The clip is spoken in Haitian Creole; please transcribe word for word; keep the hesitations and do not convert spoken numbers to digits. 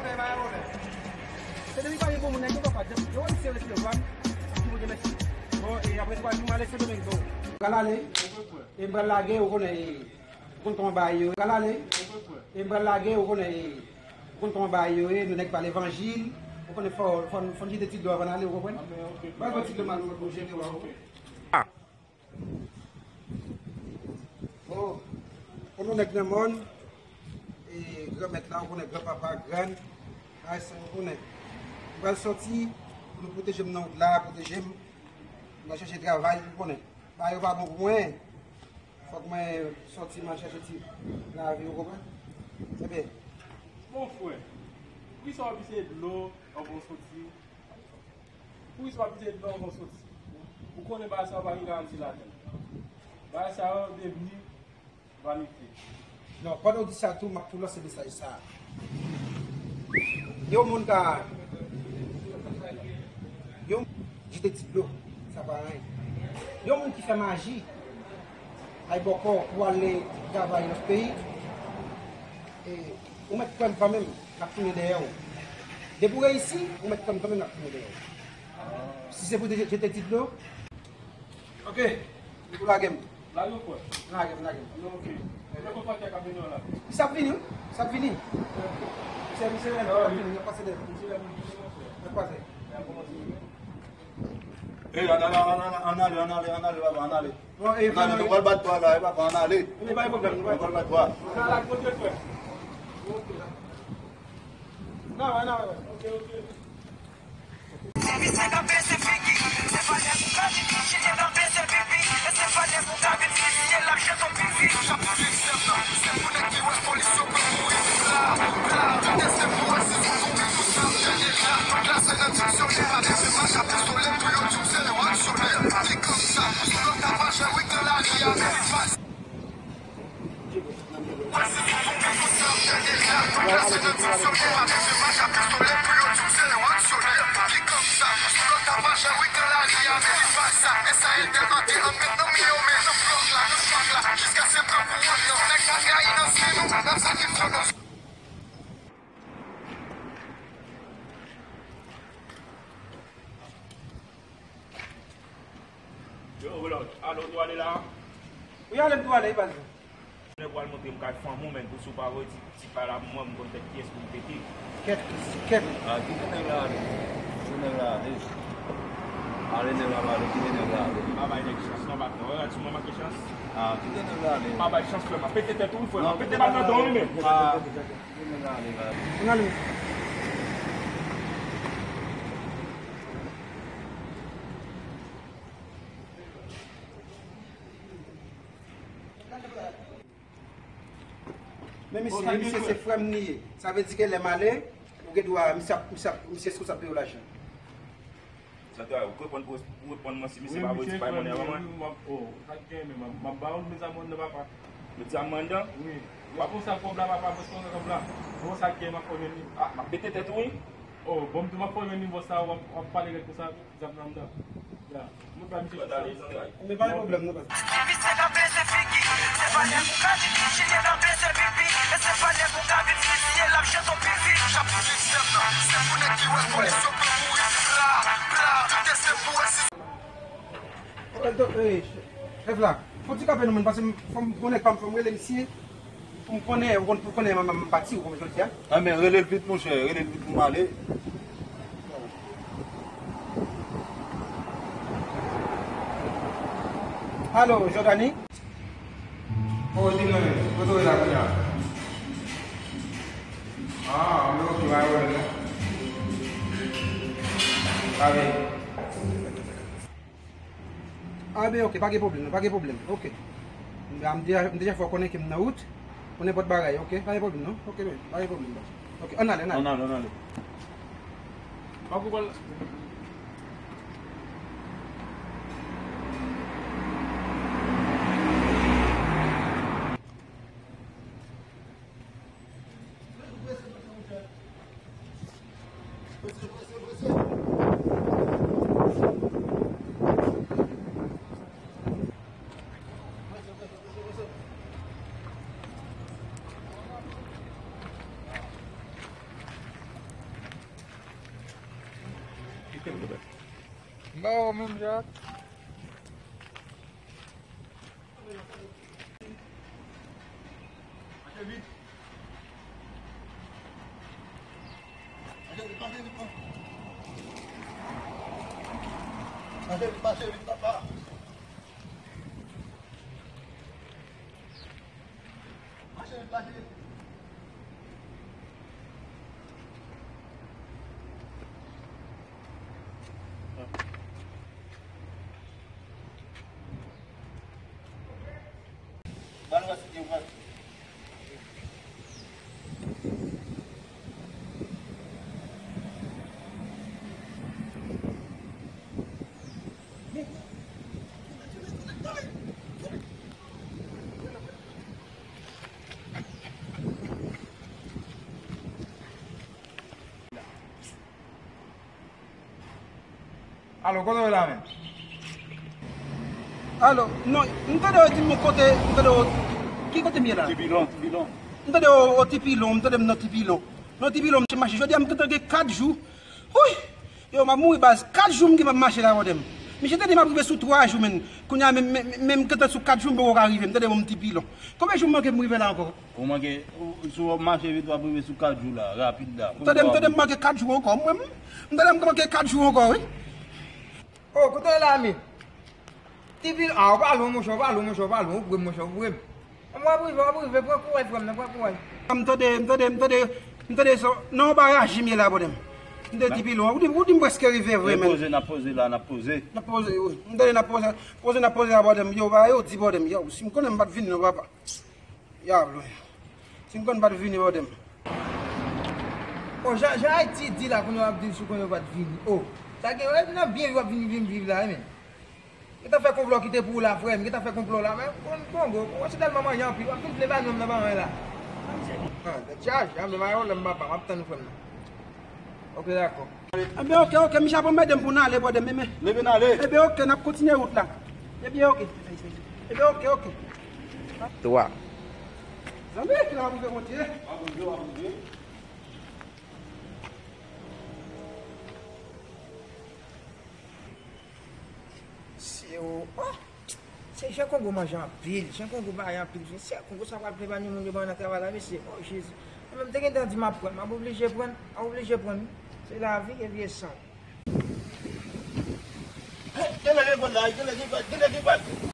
Se depi pa gen bon moun, nèg yo pa pa yo wè misye resevwa m. Di Bondye mèsi. Bon, e apre twa jou, m ale Sendomeng, bon. M pral ale, e m pral lage, ou konnen, e, ou konn kòman bagay yo ye. M pral ale, e m pral lage, ou konnen, e, ou konn kòman bagay yo ye, nou nèg pa levanjil, ou konnen fò, fò, fò n jete ti dlo avan n ale, ou konprann? Bay bon ti dlo m al, ou jete w a, ou. Bon, pou nou nèg nan mòn, e, granmèt la, ou konnen granpapa, grann, ay, sa ou konnen. M pral sòti pou nou pwoteje m nan wout la, pwoteje m. M pral chèche travay, ou konnen. Bagay yo pa bon pou mwen. Fòk mwen sòti, m al chèche ti lavi, ou konprann? Ebyen. Mon frè, poukisa w ap jete dlo anvan w sòti? Poukisa w ap jete dlo anvan w sòti? Ou konnen bagay sa yo pa gen garanti ladan l. Bagay sa yo devni vanite. Non, pandan w di sa tou, m ap tou lanse mesaj sa a. Yon moun ka, yon, jete ti dlo, sa pa anyen. Yon moun ki fè maji, ay bòkò pou ale travay lòt peyi, e, ou mèt kwè m kanmenm, n ap tounen dèyè w. Depi w reyisi, ou mèt kwè m kanmenm, n ap tounen dèyè w. Si se pou te jete ti dlo, ok, ou lage m. Lage m, frè. Lage m, lage m. Ok. Lè kontrakt la k ap vini an la. Sa ap vini, wi. Sa ap vini. Misye, misye, misye ap vini, y ap pase dèyè. Misye ap vini, mon frè. Y ap pase. Y ap kòmanse. Ey, ann ale, ann ale, ann ale, ann ale, ann ale, papa, ann ale. Bon, e, ann ale, nou pral bat bwa la, e, papa, ann ale. Ann ale, pa gen pwoblèm, nou pral bat bwa. Ann ale ak Bondye, frè. Ok. Nan, nan, ok, ok. Yo, Roland, alo, ou ale la? Wi, ale, m tou ale, e baz. Nèg pral montre m kay fanm ou, menn, pou si w pa voye ti, ti pala pou mwen, m konn tèt kiyès pou m pete. Kèt, kèt. Ah, kite nèg la ale. Kite nèg la ale. Ale nèg la ale, kite nèg la ale. Pa bay nèg chans non, patnè. Wè, gad si mwen manke chans. Ah, kite nèg la ale. Pa bay chans, frè m. Pete tèt ou, wi, frè m. Pete bal nan dan w, wi, menn. Ah. Kite nèg la ale, la. Ann ale. Men misye, misye se frè m li ye. Sa vle di ke lè m ale, ou gen dwa, misye ap, misye ap, misye sou sa peye w lajan. Sa te, ou reponn pou, ou reponn mwen si misye pa vo ti pay monnen avan mwen. Wi, misye frè m li ye, wi, m ap, oh, sa k gen, men m ap, m ap ba w met amande nan, papa. Met amande nan? Wi. Responsab kòb la, papa, responsab kòb la. Bon, sa k gen, m ap fè w jwenn li. Ah, m ap pete tèt ou, wi. Oh, bon, m tou m ap fè w jwenn li, bòs sa, w ap, w ap pale rèd konsa. Zam nan anndan. Ya. Mwen pa misye. Men pa gen pwoblèm, non, pase. Ey, chèf la, fò ti kanpe non, menn, pase m, fò m, gon nèg pa m, fò m rele misye. Pou m konnen, ou konn, pou konnen m, m, m pati, ou konn jodi a. Enben, rele l vit, monchè, rele l vit pou m ale. Alo, Jordany? Oh, di mwen, kote w ye la kounye a? Ah, men ok, pa gen pwoblèm non. Pa gen. Ah, ben, ok, pa gen pwoblèm, non, pa gen pwoblèm, ok. M, m deja, m deja fè w konnen ke m nan wout, pou nenpòt bagay, ok, pa gen pwoblèm, non, ok, ben, pa gen pwoblèm, baz. Ok, ann ale, ann ale. Ann ale, ann ale. Pa pou kòl. M pa wè w menm, Jak. Mache vit. Mache vit, mache vit, non. Mache vit, mache vit, papa. Mache vit, mache vit. Ban nou wè si gen vwat. Alo, kote w ye la menm? Alo, non, m tande yo di m kote, m tande yo, ki kote m ye la? Ti Pilon, Ti Pilon. M tande yo, o Ti Pilon, m tande m nan Ti Pilon. Nan Ti Pilon, m te mache. Jodi a, m gentan gen kat jou. Wouy! Yo, m ap mouri baz. Kat jou m gen m ap mache la, bòdè m. Misye tande m ap rive sou twa jou, menn. Kounye a, menm, menm, menm gentan sou kat jou, m poko ka rive. M tande m Ti Pilon. Konbyen jou m manke m rive la ankò? Ou manke, ou, si w ap mache vit, w ap rive sou kat jou la, rapid la. Tande m, tande m manke kat jou ankò, mwen. M tande m manke kat jou ankò, wi. O, kote w la, men? Ti Pilon, a, ou pa lwen, monchè, ou pa lwen, monchè, ou pa lwen, ou pre m, monchè, ou pre m. M w ap rive, w ap rive, pran kouraj, frè m nan, pran kouraj. M tande, m tande, m tande, m tande sa, nan yon baraj m ye la, bòdè m. M tande Ti Pilon, ou di, ou di m prèske rive vre, menn. Poze, n ap poze la, n ap poze. N ap poze, wi. M tande n ap poze, poze, n ap poze la, bòdè m. Yo, ba yo di, bòdè m, yo, si m konnen m pa t vini non, papa. Dyab, wi. Si m konn pa t vini, bòdè m. O, jan, jan Ayiti di la, kounye a w ap di sou konnen w pa t vini. O, sa gen, e nan byen w ap vin, vin viv la, wi, men. Gentan fè konplò ki te pou w la, frè m. Gentan fè konplò la, men, kon, Kongo, Kongo se tèlman manje anpil, w ap vin vle ba nou nan ba mwen la. A, tèt chaje, a, men mayò lè m papa, m ap tann ou, frè m nan. Ok, dakò. Ebyen, ok, ok, misye ap anmède m pou n ale, bòdè m, men. Leve n ale. Ebyen, ok, n ap kontinye wout la. Ebyen, ok. Ebyen, ok, ok. Twa. Zanmi, ki la ap rive, Bondye. W ap rive, w ap rive. Se o, o. Se Jan Kongo manje anpil, Jan Kongo bay anpil. Se Kongo sa pral plen pa ni moun yo ban nan travay la, mesye. O, Jezi. Mwen menm te gentan di m ap pran, m ap oblije pran, m ap oblije pran. Se lavi e vye san. Hey, gen nèg ki pran la, gen nèg ki pran, gen nèg ki pran.